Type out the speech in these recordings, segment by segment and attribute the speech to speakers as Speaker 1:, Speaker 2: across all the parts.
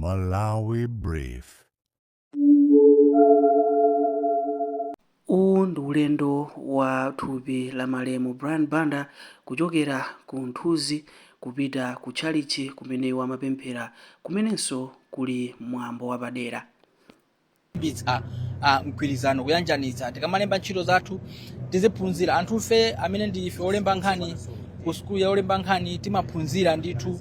Speaker 1: Malawi Brief.
Speaker 2: Uwu ndi ulendo wa thupi la malemu Brian Banda kuchokera ku Nthuzi kupita ku tchalitchi kumene iwo amapemphera kumenenso kuli mwambo wapadera.
Speaker 3: Kulimbitsa mgwirizano, kuyanjanitsa. Tikamalemba ntchito zathu tiziphunzira. Anthufe amene ndi ife olemba nkhani, ku sukulu ya olemba nkhani timaphunzira ndithu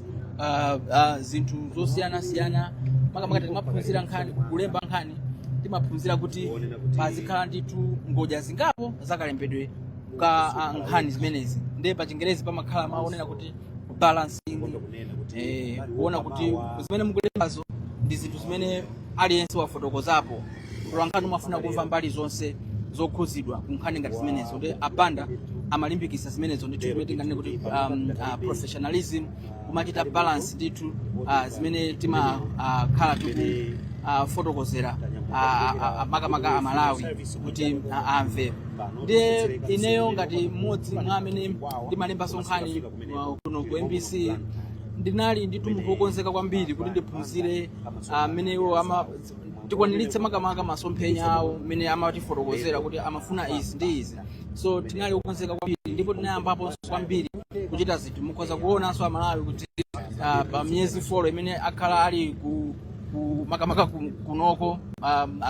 Speaker 3: zinthu zosiyanasiyana. Makamaka tikamaphunzira nkhani, kulemba nkhani, timaphunzira kuti pazikhala ndithu ngodya zingapo zakalembedwe ka nkhani zimenezi. Ndiye pa Chingerezi pamakhala mawu onena kuti balancing, kuona kuti zimene mukulembazo ndi zinthu zimene aliyense wafotokozapo. Mtolankhani umafuna kumva mbali zonse zokhuzidwa ku nkhani ngati zimenezo. Ndi Abanda amalimbikitsa zimenezo ndithu, zimene tinganene kuti professionalism, kumachita balance ndithu zimene timakhala tikufotokozera makamaka Amalawi kuti amve. Ndiye ineyo ngati mmodzi mwa amene ndimalembanso nkhani kuno ku MBC, ndinali ndithu munthu wokonzeka kwambiri kuti ndiphunzire mmene iwo ama tikwaniritse makamaka masomphenya awo mmene amatifotokozera kuti amafuna izi ndi izi. So tinali okonzeka kwambiri ndipo tinayambaponso kwambiri kuchita zinthu. Mukhoza kuonanso Amalawi kuti pa miyezi 4 imene akhala ali ku makamaka kunoko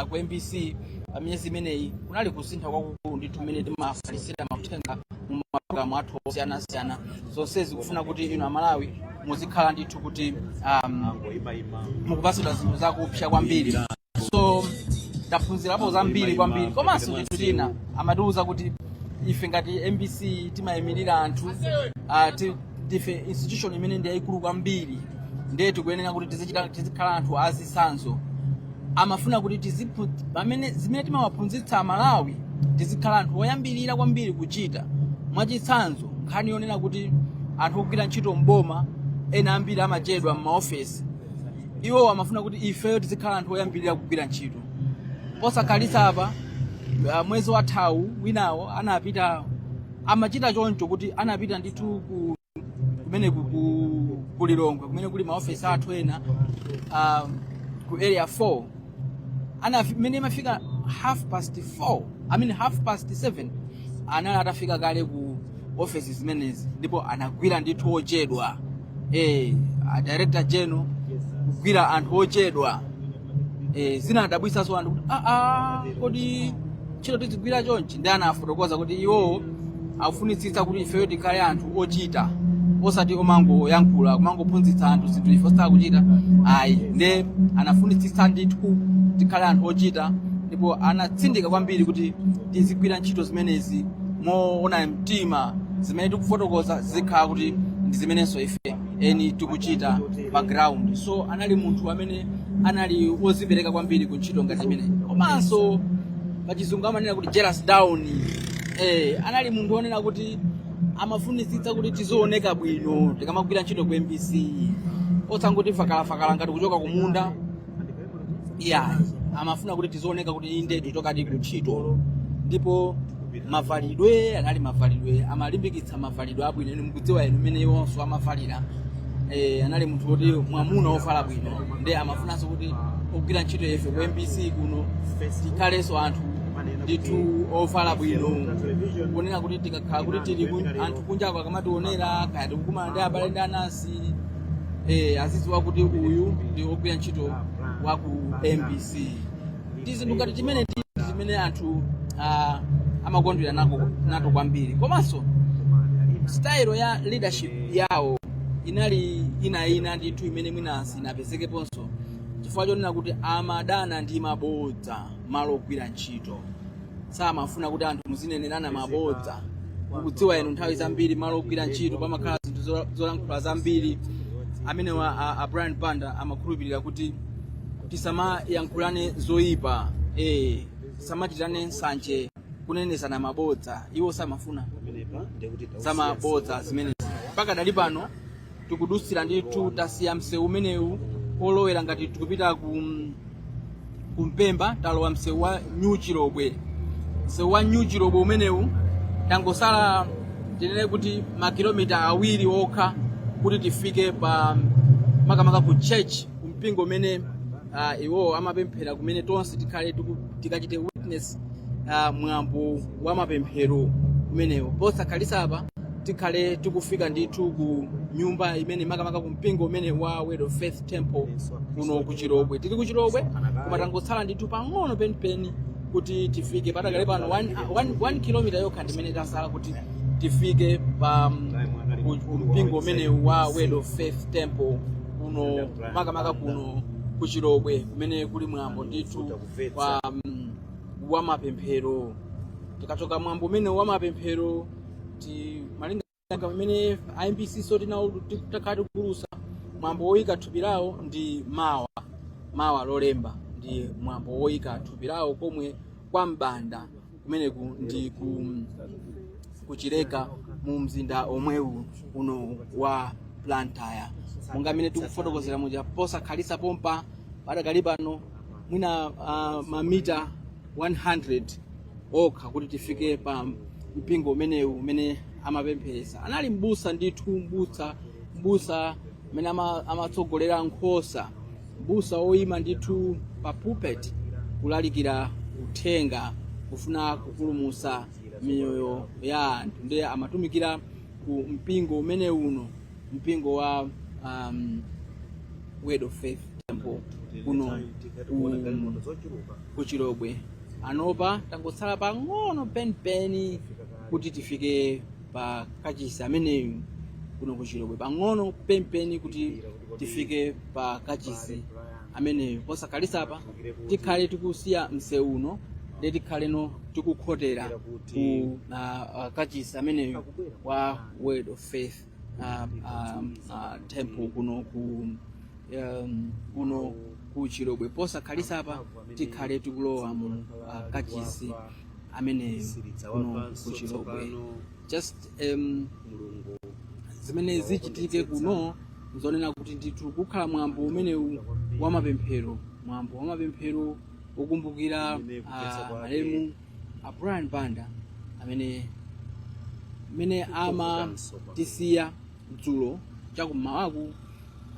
Speaker 3: ku MBC, pa miyezi imeneyi kunali kusintha kwakukulu ndithu mmene timafalisira mauthenga mu mapulogalamu athu osiyanasiyana. Zonsezi kufuna kuti inu Amalawi muzikhala ndithu kuti mukupatsidwa zinthu zakupsa kwambiri. So taphunzirapo zambiri kwambiri. Komanso chinthu china amatiuza kuti ife ngati MBC timayimirira anthu, ndife institution imene ndi yayikulu kwambiri, ndiye tikuyenera kuti tizikhala anthu azitsanzo. Amafuna kuti pamene zimene timawaphunzitsa Amalawi tizikhala anthu oyambirira kwambiri kuchita. Mwachitsanzo, nkhani yonena kuti anthu ogwira ntchito mboma ena ambiri amachedwa m'maofesi, iwo amafuna kuti ifeyo tizikhala anthu oyambirira kugwira ntchito. Posakhalitsa apa, mwezi wathawu winawo anapita, amachita choncho kuti anapita ndithu kumene ku Lilongwe kumene kuli maofesi athu ena, ku Area 4. Mmene imafika half past 4, I mean half past 7, anali atafika kale ku ofesi zimenezi ndipo anagwira ndithu ochedwa. A director general kugwira anthu ochedwa, zinadabwisanso anthu kuti aa, kodi ntchito tizigwira chonchi? Ndi anafotokoza kuti iwowo akufunitsitsa kuti ifeyo tikhale anthu ochita, osati omangoyankhula, kumangophunzitsa anthu zinthu ife osakuchita ayi. Nde anafunitsitsa ndithu tikhale anthu ochita ndipo anatsindika kwambiri kuti tizigwira ntchito zimenezi moona mtima, zimene tikufotokoza zikhala kuti ndi zimenenso ife eni tikuchita pa ground. So anali munthu amene anali wozipereka kwambiri ku ntchito ngati imeneyi. Komanso pachizungu amanena kuti jealous down. Anali munthu wonena kuti amafunitsitsa kuti tizioneka bwino tikamagwira ntchito ku MBC, osangoti fakalafakala ngati kuchoka kumunda, yeah. Amafuna kuti tizioneka kuti inde, tichokadi ku ntchito. Ndipo mavalidwe anali mavalidwe, amalimbikitsa mavalidwe abwino. Inu mukudziwa inu mmene iwonso amavalira. Anali munthu woti mwamuna wovala bwino, ndi amafunanso kuti ogwira ntchito ife ku MBC kuno tikhalenso anthu ndithu ovala bwino, kunena kuti tikakhala kuti tili anthu kunjako akamationera, kaya tikukumana ndi abale ndi anansi, azidziwa kuti uyu ndi ogwira ntchito wa ku MBC. Ndi zinthu ngati timene zimene anthu amakondwera nato kwambiri. Komanso style ya leadership yawo inali ina ndithu imene mwina sinapezekeponso, chifukwa chonena kuti amadana ndi mabodza malo ogwira ntchito. Samafuna kuti anthu muzinenerana mabodza. Mukudziwa inu, nthawi zambiri malo ogwira ntchito pamakhala zinthu zolankhula zambiri. Amenewa a Brian Banda amakhulupirira kuti tisamayankhulane zoyipa, tisamachitirane nsanje, kunenezana mabodza. Iwo samafuna zamabodza zimenezi. Mpaka dali pano tikudutsira ndithu, tasiya msewu umenewu olowera ngati tikupita ku Mpemba, talowa msewu wa New Chilobwe. Msewu wa New Chilobwe umenewu tangosala tinene kuti makilomita 2 okha kuti tifike pa makamaka ku church, ku mpingo. mpingo umene iwowo amapemphera, kumene tonse tikhale tikachite witness mwambo wa mapemphero kumenewo. Posakhalitsa apa tikhale tikufika ndithu ku nyumba imene, makamaka ku mpingo umene wa Word of Faith Temple kuno ku Chirobwe. Tili ku Chirobwe, koma tangotsala ndithu pang'ono penipeni kuti tifike. Padakale pano 1 kilomita yokha ndimene tasala kuti tifike pa ku mpingo umene wa Word of Faith Temple kuno, makamaka kuno ku Chirobwe, kumene kuli mwambo ndithu wa mapemphero. Tikachoka mwambo umene wa mapemphero, ti malinga pamene iMBC so tinawo takhala tikugulusa, mwambo woyika thupi lawo ndi mawa, mawa Lolemba, ndi mwambo woyika thupi lawo komwe kwa Mbanda kumeneku, ndi kuchileka mu mzinda omwewu uno wa Blantyre. Monga amene tikufotokozera muja, posakhalisa pompa, padakali pano mwina mamita 100 okha kuti tifike pa mpingo umenewu umene amapempheresa. Anali mbusa ndithu, mbusa amene amatsogolera nkhosa, mbusa woyima ndithu pa pulpit kulalikira uthenga, kufuna kupulumutsa miyoyo ya anthu. Ndiye amatumikira ku mpingo umene uno, mpingo wa Word of Faith Temple kuno ku Chirobwe. Anopa tangotsala pang'ono penipeni kuti tifike pa kachisi ameneyu kuno ku Chirobwe, pang'ono penipeni kuti tifike pa kachisi ameneyu. Posakhalisa apa tikhale tikusiya msewu uno, ndi tikhaleno tikukhotera ku kachisi ameneyu wa Word of Faith Temple kuno ku Chirobwe. Posakhalisa apa tikhale tikulowa mu kachisi ameneyu kuno ku Chirobwe. Just zimene zichitike kuno nzonena kuti ndithu kukhala mwambo umenewu wa mapemphero, mwambo wa mapemphero wokumbukira malemu a Brian Banda amene mmene amatisiya dzulo chakummawaku.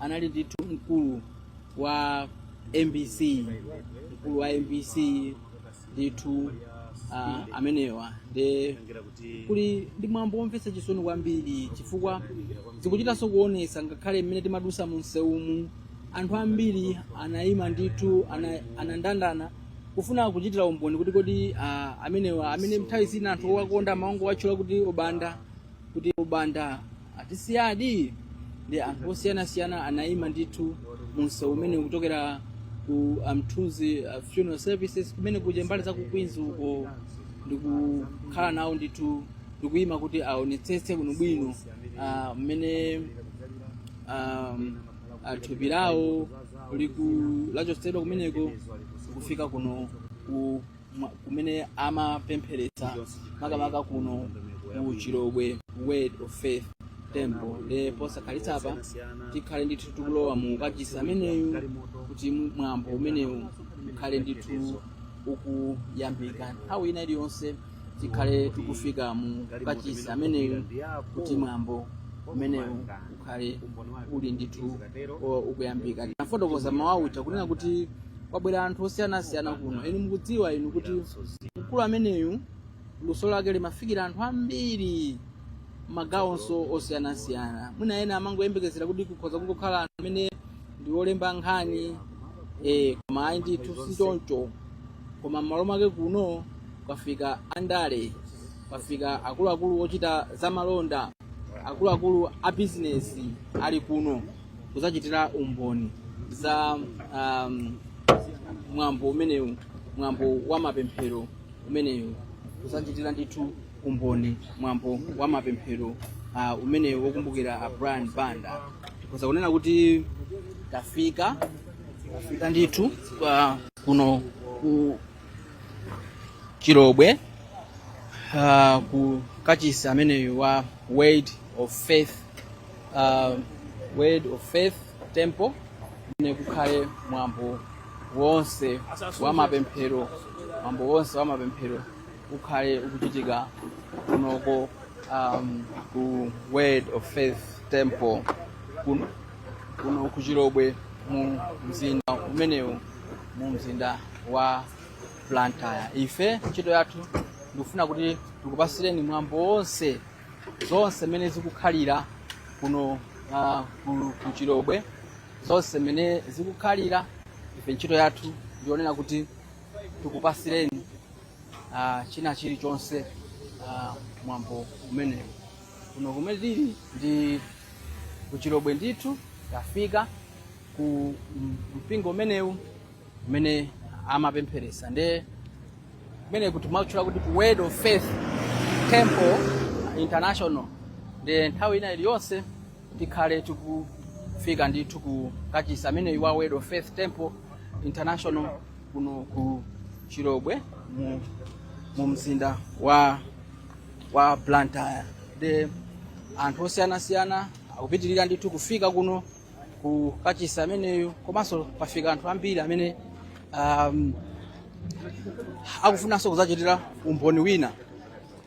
Speaker 3: Anali ndithu mkulu wa MBC, mkulu wa MBC ndithu amenewa. Ndi kuli ndi mwambo womvetsa chisoni kwambiri, chifukwa zikuchitanso kuonesa ngakhale mmene timadusa mu msewumu, anthu ambiri anayima ndithu, anandandana kufuna kuchitira umboni kuti kodi amenewa, amene nthawi zina anthu owakonda amango watchula kuti obanda, kuti obanda atisiyadi. Ndi anthu osiyanasiyana anayima ndithu mu msewu umene kuchokera ku Mthunzi Funeral Services kumene kuja, mbali za ku Queens uko, ndikukhala nawo ndithu, ndikuyima kuti aonetsetse bwinobwino mmene thupi lawo liku lachotsedwa kumeneko kufika kuno kumene amapempheretsa, makamaka kuno ku Chirobwe, Word of Faith Temple. Ndi posakhalitsa apa tikhale ndithu tikulowa mu kachisi ameneyu kuti mwambo umenewu ukhale ndithu ukuyambika. Nthawi ina iliyonse tikhale tikufika mu kachisi ameneyu kuti mwambo umenewu ukhale uli ndithu ukuyambika. Tinafotokoza mawaucha kunena kuti kwabwera anthu osiyanasiyana kuno. Inu mukudziwa inu kuti mkulu ameneyu luso lake limafikira anthu ambiri, magawonso osiyanasiyana. Mwina ena amangoyembekezera kuti kukhoza kungokhala anthu amene ndi olemba nkhani, koma ayi ndithu, si choncho. Koma m'malo mwake kuno kwafika andale, kwafika akuluakulu ochita zamalonda, akuluakulu a bizinesi ali kuno kuzachitira umboni za mwambo umenewu, mwambo wa mapemphero umenewu, kuzachitira ndithu umboni mwambo wa mapemphero umenewu wokumbukira a Brian Banda. Tikhoza kunena kuti tafika ndithu kwa kuno ku Chirobwe, ku kachisi ameneyu wa Word of Faith Temple, kumene kukhale mwambo wonse wa mapemphero. Mwambo wonse wa mapemphero ukhale ukuchitika kunoko ku Word of Faith Temple kuno ku Chirobwe. Mu mzinda umenewu, mu mzinda wa Blantyre, ife ntchito yathu ndikufuna kuti tikupasireni mwambo wonse, zonse mmene zikukhalira kuno ku Chilobwe, zonse mmene zikukhalira. Ife ntchito yathu ndionena kuti tikupasireni china chilichonse, mwambo umenewu. Kuno kumene tili ndi ku Chilobwe ndithu. Tafika ku mpingo umenewu umene amapempheresa, nde kumene kuti timatchula kuti ku Word of Faith Temple International. Nde nthawi ina iliyonse tikhale tikufika ndithu ku kachisi ameneyu wa Word of Faith Temple International kuno ku Chilobwe mu mzinda wa Blantyre. Nde anthu osiyanasiyana akupitirira ndithu kufika kuno ku kachisi ameneyu, komanso pafika anthu ambiri amene akufunanso kudzachitira umboni wina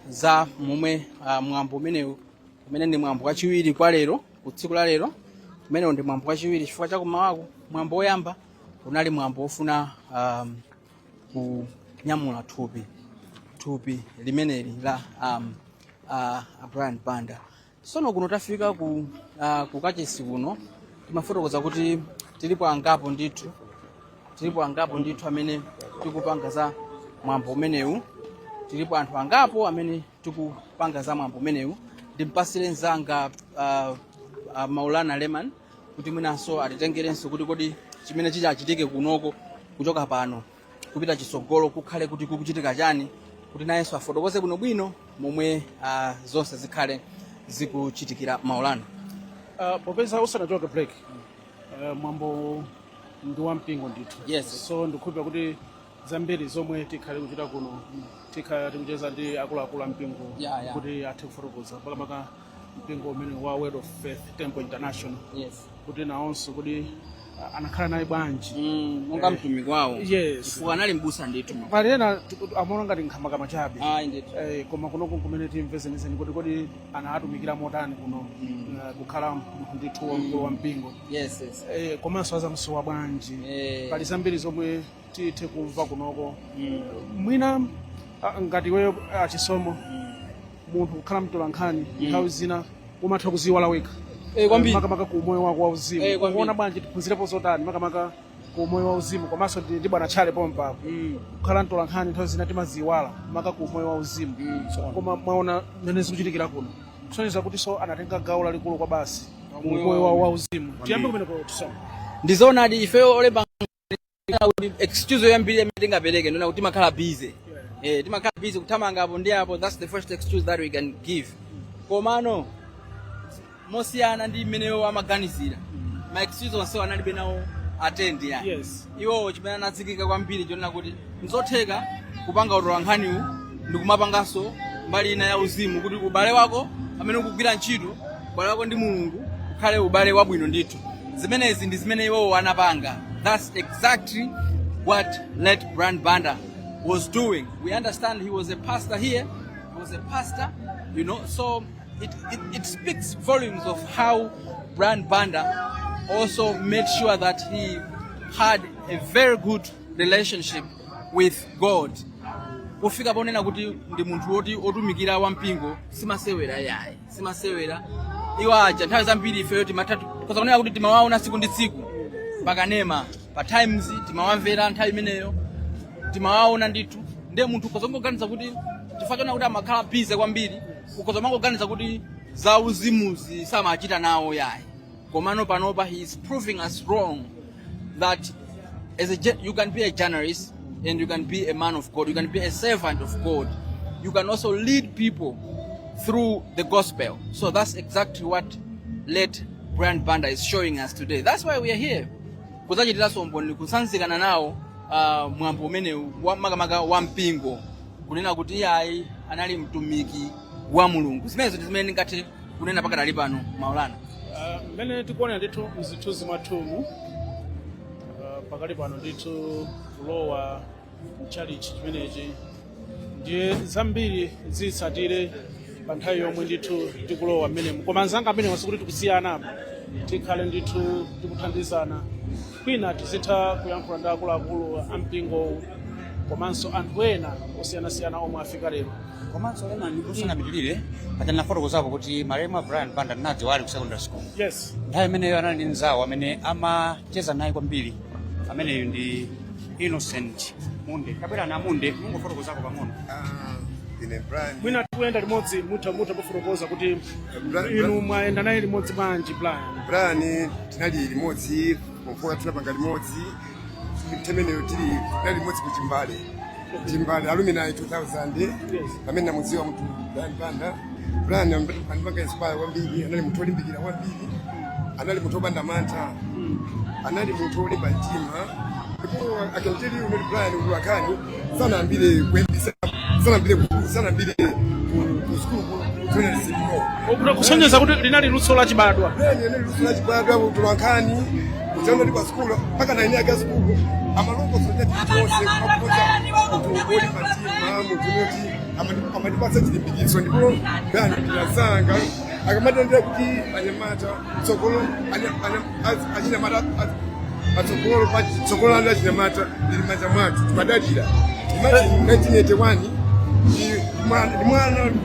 Speaker 3: za momwe mwambo umenewu, umene ndi mwambo wachiwiri kwa lero, ku tsiku la lero. Umenewu ndi mwambo wachiwiri chifukwa chakumawaku mwambo woyamba unali mwambo wofuna kunyamula thupi limeneli la Brian Banda. Sono kuno tafika ku kachisi kuno, timafotokoza kuti tilipo angapo ndithu, tilipo angapo ndithu amene tikupanga za mwambo umenewu. Tilipo anthu angapo amene tikupanga za mwambo umenewu. Ndimpasire mzanga Maulana Leman kuti mwinanso atitengerenso kuti kodi chimene chichachitike kunoko kuchoka pano kupita chitsogolo kukhale kuti kukuchitika chani, kuti nayenso afotokoze bwinobwino momwe zonse zikhale zikuchitikira. Maulana.
Speaker 4: Popeza usanachoke break, mwambo ndi wa mpingo ndithu.
Speaker 3: Yes.
Speaker 4: So ndikukhulupirira kuti zambiri zomwe tikhale kuchita kuno, tikhale tikucheza ndi akuluakulu a mpingo kuti athe kufotokoza, makamaka mpingo umene wa Word of Faith Temple International, kuti nawonso kuti anakhala naye bwanji
Speaker 3: monga mtumiki wawo, chifukwa anali mbusa ndithu.
Speaker 4: Pali ena amaona ngati nkhamakama chabe.
Speaker 3: Ayi ndithu.
Speaker 4: Koma kunoku kumene timve zenizeni kuti kodi anatumikira motani kuno, kukhala munthu ndithu wamkulu wa mpingo,
Speaker 3: yes
Speaker 4: komanso azamsowa bwanji. Pali zambiri zomwe tithe kumva kunoko. Mwina ngati iweyo, achisomo, munthu kukhala mtolankhani, nthawi zina umatha kuziwala wekha.
Speaker 3: Kwambiri.
Speaker 4: Makamaka ku umoyo wako wauzimu.
Speaker 3: Kwambiri.
Speaker 4: Ukuona bwanji, tiphunzirepo zotani makamaka ku umoyo wauzimu, komanso ndi bwana Tchale pompapo? Kukhala mtolankhani nthawi zina timaziwala maka ku umoyo wauzimu, koma mwaona mmene zikuchitikira kuno, kusonyeza kuti so anatenga gawo lalikulu kwa basi ku umoyo wawo wauzimu. Tiyambe kumeneko, Chisomo.
Speaker 3: Ndizoonadi, ife olemba kuti excuse yoyambirira imene tingapereke ndona kuti timakhala busy, timakhala busy kuthamanga apo ndi apo. That's the first excuse that we can give. Komano mosiyana ndi mmeneyo amaganizira, ma excuse onsewo analibe nawo attend yani. Iwowo chimene anatsikika kwambiri chonena kuti nzotheka kupanga utolankhaniwu ndikumapanganso mbali ina ya uzimu, kuti ubale wako amene ukugwira ntchito, ubale wako ndi Mulungu ukhale ubale wabwino ndithu. Zimenezi ndi zimene iwowo anapanga. That's exactly what late Brian Banda was doing. We understand he was a pastor here. He was a pastor, so it speaks volumes of how Brian Banda also made sure that he had a very good relationship with God, kufika ponena kuti ndi munthu woti otumikira wampingo simasewera yayi, simasewera. Iwo aja nthawi zambiri ifeyo timatha koza kunena kuti timawaona tsiku ndi tsiku pakanema pa Times, timawamvera nthawi imeneyo, timawaona ndithu. Ndiye munthu ukhoza kungoganiza kuti chifukwa chona kuti amakhala busy kwambiri, ukhoza mangoganiza kuti za uzimuzi samachita nawo yayi. Komano panopa he is proving us wrong that you can be a journalist and you can be a man of God, you can be a servant of God, you can also lead people through the gospel. So that's exactly what late Brian Banda is showing us today. That's why we are here, kudzachitiranso umboni, kusanzikana nawo mwambo umenewu wa makamaka wa mpingo, kunena kuti iyayi, anali mtumiki wa Mulungu. Zimenezo ndi zimene ndingathe kunena pakadali pano, Maulana.
Speaker 4: Mmene tikuonera ndithu mzithunzi mwathumu, pakali pano ndithu kulowa mchalichi chimenechi, ndiye zambiri zitsatire pa nthawi yomwe ndithu tikulowa mmenemu. Koma anzanga amene wasikuti tikusiyana apa, tikhale ndithu tikuthandizana. Kwina tizitha kuyankhula ndi akuluakulu a mpingo komanso anthu ena osiyanasiyana omwe afika lero.
Speaker 5: Komanso ena usanapitirire, paja nafotokozapo kuti malemu a Brian Banda ndinadziwa ali ku secondary school. Nthawi imeneyo anali ndi mzawo amene amacheza naye kwambiri. Ameneyo ndi Innocent Munde. Kabwera na Munde, mungofotokozako pang'ono.
Speaker 6: Ah, ine Brian.
Speaker 4: Mwina tikuyenda limodzi, mutha kufotokoza kuti inu mwayenda naye limodzi bwanji Brian?
Speaker 6: Brian tinali limodzi pomfoka, tinapanga limodzi temeneyo, tinali limodzi ku Chimbale, Chimbale Alumni 2000. Pamene namudziwa munthu Brian Banda. Brian andipanga inspire kwambiri. Anali munthu olimbikira kwambiri, anali munthu wopanda mantha, anali munthu wolimba mtima. Ndipo I can tell you kuti Brian utolankhani sanayambire kuyambisa, sanayambire ku school, ku journalism, no.
Speaker 4: Kusonyeza kuti linali luso lachibadwa.
Speaker 6: Brian anali luso lachibadwa utolankhani. Uchaona ndi pa skulu mpaka na ine ake skulu amalongosola chilichonse, kumakuza munthu wolimba mtima, munthu woti amandipatsa chilimbikitso. Ndipo Brian ndinazanga akamatandira kuti anyamata tsogolo achinyamata patsogolo, patsogolo la achinyamata lili manja mwathu, timadalira. Imagine 1981, ndi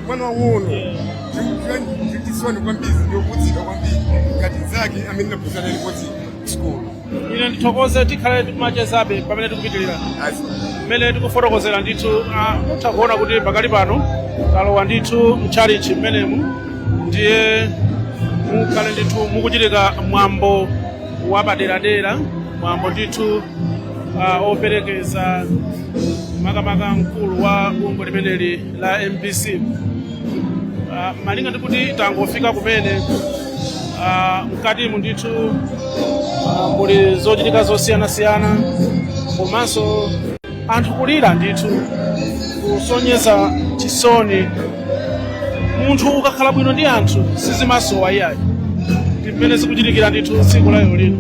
Speaker 6: mwana wang'ono, chisoni kwambiri, ndiokudzika kwambiri ngati nzake amene ndaphunzira limodzi school.
Speaker 4: Ine ndithokoze, tikhale tikumachezabe pamene tikupitirira mmene tikufotokozera ndithu. Mutha kuona kuti pakali pano talowa ndithu mtchalichi mmenemu, ndiye mukhale ndithu mukuchitika mwambo wapaderadera, mwambo ndithu operekeza makamaka mkulu wa bungwe limeneli la MBC. Malinga ndi kuti tangofika kumene, mkatimu ndithu muli zochitika zosiyanasiyana komanso anthu kulira ndithu, kusonyeza chisoni. Munthu ukakhala bwino ndi anthu sizimasowa iyayi. Ndi mmene zikuchitikira ndithu tsiku la lero lino.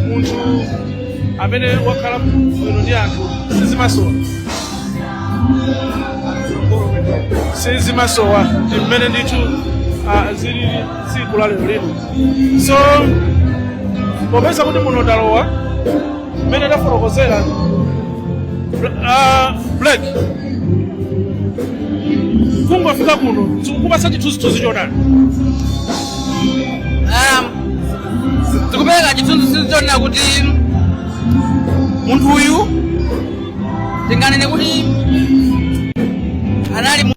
Speaker 4: Munthu amene wakhala bwino ndi anthu sizimasowa, sizimasowa. Ndi mmene ndithu zilili tsiku la lero lino. So popeza kuti muno talowa, mmene tafotokozera, Black, kungofika kuno zikukupatsa chithunzithunzi chotani?
Speaker 3: Zikupereka chithunzithunzi chonena kuti munthu uyu tinganene kuti anali